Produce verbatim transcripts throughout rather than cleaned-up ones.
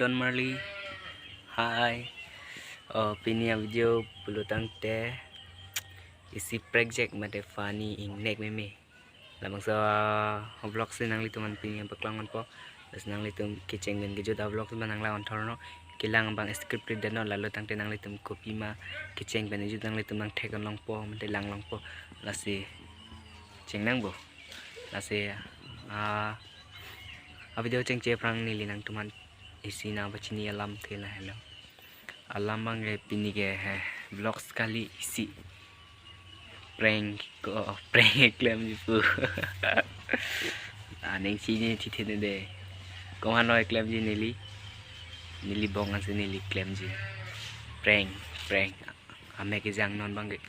Don Marley. Hi. Oh, pini a-video pulo tangte isi prank jek mate funny ingnek meme. Labangso a-vlog si nanglitum aphan pini paklang ponpo. Lasi nanglitum kecheng pen kejut a-vlog si ma nanglang-onthornon. Kelang abang script ri detnon, lalo tangte nanglitum kopima kecheng pen kejut nanglitum nangthek-on longpo mate lang longpo. Lasi chengnang bo. Lasi a, a-video chengche aphrang neli nangtumphan isi nangpachini alamthe lahelo. Alam abang ke pini ke he, vlogs kali isi. Prank ko, prank keklemji pu. Aning chini thithe ne de. Komat noi keklemji neli. Neli bong ansi neli keklemji. Prank, prank. Amek kejang non abang ke.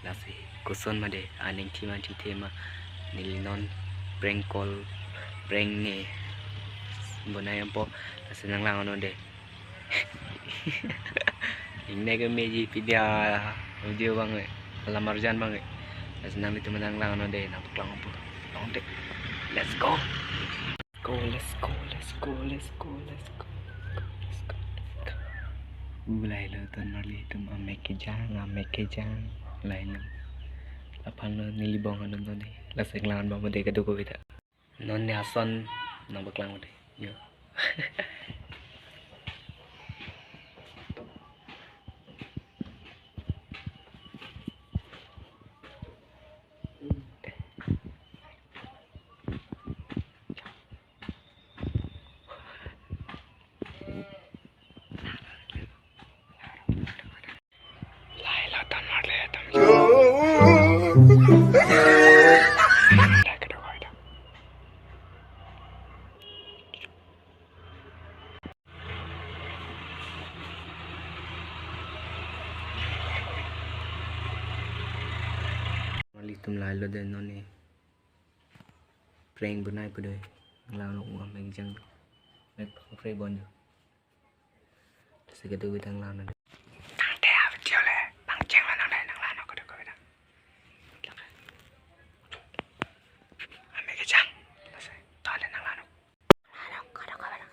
Lasi koson ma de, aning thima thithe ma. Neli non prank call, prank ne bonai ponpo, lasi nanglang-onnon de. Ingnek memeji pini a-video abang ke, alam arjan abang ke. Lasi nanglitum nanglang-onnon de, nangpaklang ponpo. Long de. Let's go. Go, let's go, let's go, let's go, let's go, let's go, let's go. Lahelo Don Marley atum, amek kejang, amek kejang, lahelo. Laphan lo neli bong anun toni, lasi nanglang-onbom de kadokave ta. Non ne ason nangpaklang de. Yo. Marley atum lahelo de non ne. Prank bonai pu de. Nanglang-onnon, amek kejang. Mek prank bonjo. Lasi kadokave ta nanglang-onnon. Tangte a-video le pangcheng lo nang de, nanglang-onnon kadokave ta. Amek kejang. Lasi to le nanglang-onnon. Nanglang-onnon kadokave ta.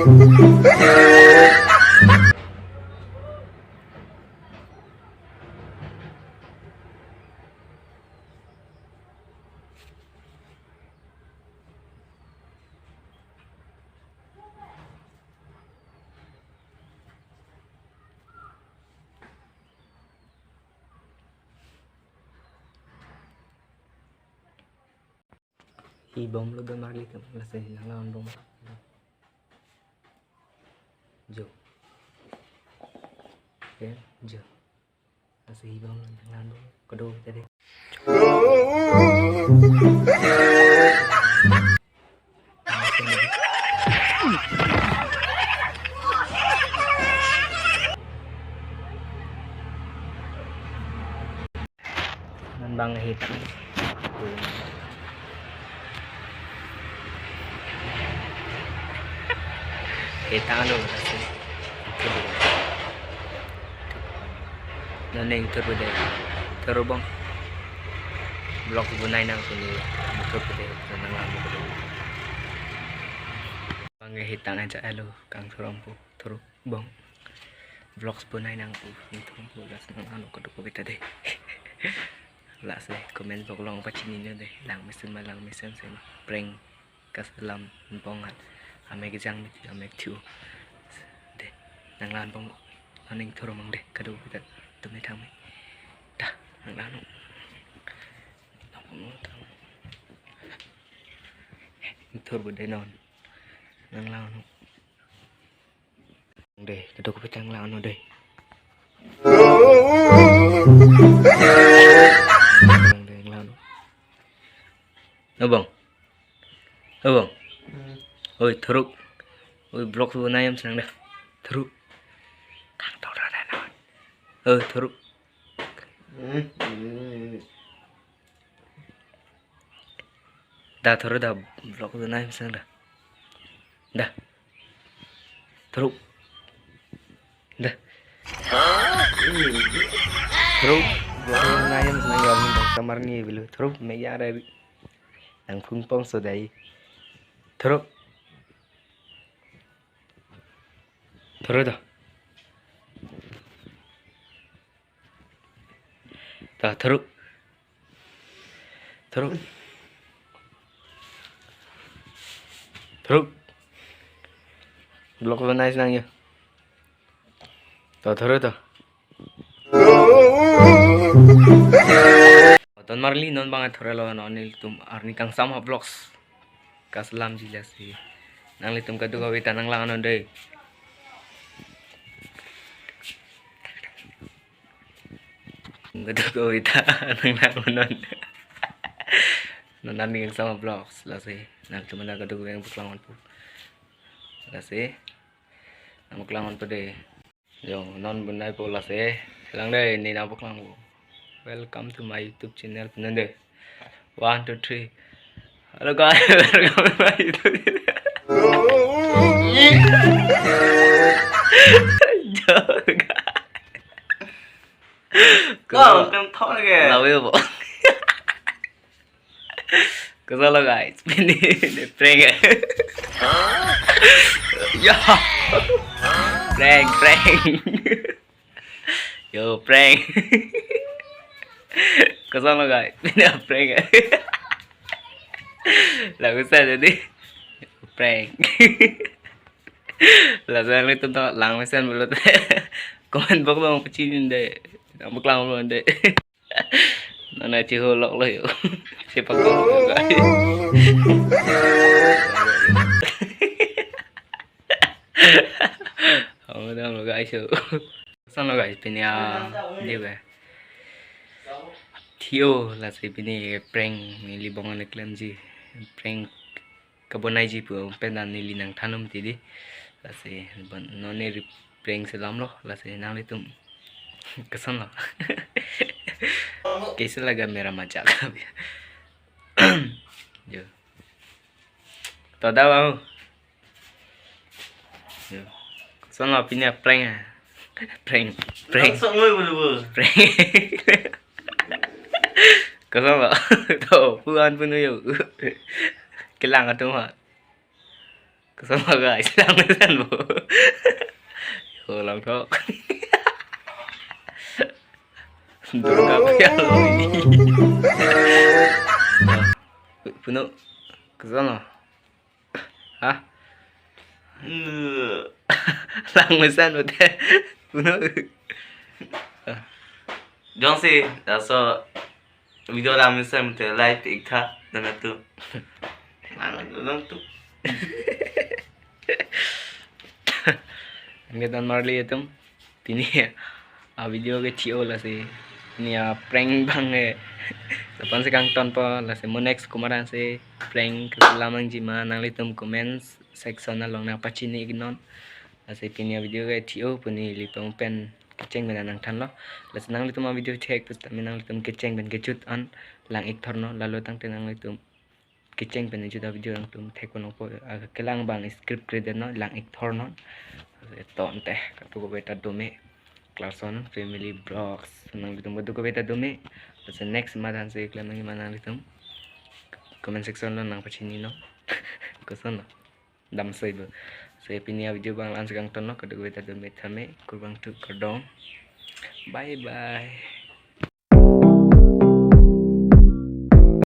Hi bomlo, don marli atum, lasi nanglang-on bom. Jo. Ya, jo. Lasi hi bomlo, nanglang-on bom. Kedo tadi. Non bang hetang. Hetang lo, lasi. Non ning thur bude. Thur bom. Vlog bonai nang pini. Thur bude. Nanglang-on bom. Bang hetang aja alo, kang thur bom pu. Thur bom. Vlogs bonai nang pu. Thur bom pu, lasi nanglang-on kedo kobita dei. Lasi comment box along pachinine dei. Lang mesen ma lang mesen sen. Prank. Kaselam bong hat. Amek jang miti, amek chu. Dei, nanglang-on bom. Non ning thur bom dei, kedo kobita. Tum ni thang mi. Dah, nanglang-on. Thur bude non. Nanglang-on. Dei, kedo kobita nanglang-on dei. Dei, nanglang-on. Abang. Abang. Hmm. Oi, thur. Oi, vlog bonai yam senang dah. Thur. Kang thur dah, dah, dah. Oi, thur. Hmm. Hmm. Dah, thur dah, vlog bonai yam senang dah. Dah. Thur. Dah. Thur. Vlog bonai yam senang ya, bang kamar ni bilu. Thur, me ya re. Nang phung pong so dei. Thur. Thur dah. Ta thur. Thur. Thur. Vlog lo nice nang ya. Ta thur ta. Ton marli non bang thur lo, non nelitum arni Kangsam Vlogs. Kaselam jila si. Nanglitum kedo kobita nanglang-on dei. Kedo kobita nanglang-on. Non arni Kangsam Vlogs lasi. Nangtum anda kedo kobita nangpaklang-on pu. Lasi. Nangpaklang-on pu dei. Yo, non bonai po lasi. Lang dei, ne nangpaklang po. Welcome to my YouTube channel, non dei. One, two, three. Hello guys, welcome to my YouTube channel. Yo, guys. Kau tem thok lagi. Love you, po. Koson lo guys, pini ne prank. Ya. Prank, prank. Yo, prank. Koson lo guys, pini prank. Lagu saya jadi prank. Laso nanglitum ta lang mesen pulote comment box along pachinine dei. Nangpaklang pulo dei. Nana chiho lok lo yo. Chepak lo guys. Ang dam lo guys yo. Koson lo guys, pini a, dei ba. Theo lasi pini prank neli bong an klemji. Prank kabonaiji pu pen neli nangthan-un ti dei. Lasi bon non ne ri prank selam lo, lasi nanglitum. Koson lo. Kaise laga mera majak. Yo. To dah, bang. Yo. Koson lo pini prank ya. Prank, prank. Langsung lo, bulu, bulu. Prank. Koson lo. To, puan punu yo. Kelang atum ha. Koson ma guys, lang mesen bo. Yo, langthu. Durga Puja lo. Puno, koson lo? Ha? Lang mesen bo te. Puno. Jongsi, laso video lang mesen te like iktha, dan itu. Lang, langthu. Nangketon marli atum. Pini a video ke thi-o lasi. Pini a prank abang ke lapuson si kangtonpo, lasi mo next komat ansi prank keselam nangji ma nanglitum comment section along nangpachini iknon. Lasi pini a video ke thi-o pu neli pang pen kecheng pen nangthanlo. Lasi nanglitum a video thek pusitame nanglitum kecheng pen kejut an lang ik thornon, lalo tangte nanglitum kecheng pen kejut a video nangtum thek pon longpo, a kelang abang script kre detnon, lang ik thornon. Ton te, kadokave ta dome. Clarkson Family Vlogs. Nanglitum kadokave ta dome. Lasi next komat ansi klemji ma nanglitum comment section along nangpachininon. Koson lo? Damsoi bo. So pini a video abang la-an si kangtonlo, kadokave ta dome tame, kurvangthu kardom. Bye bye.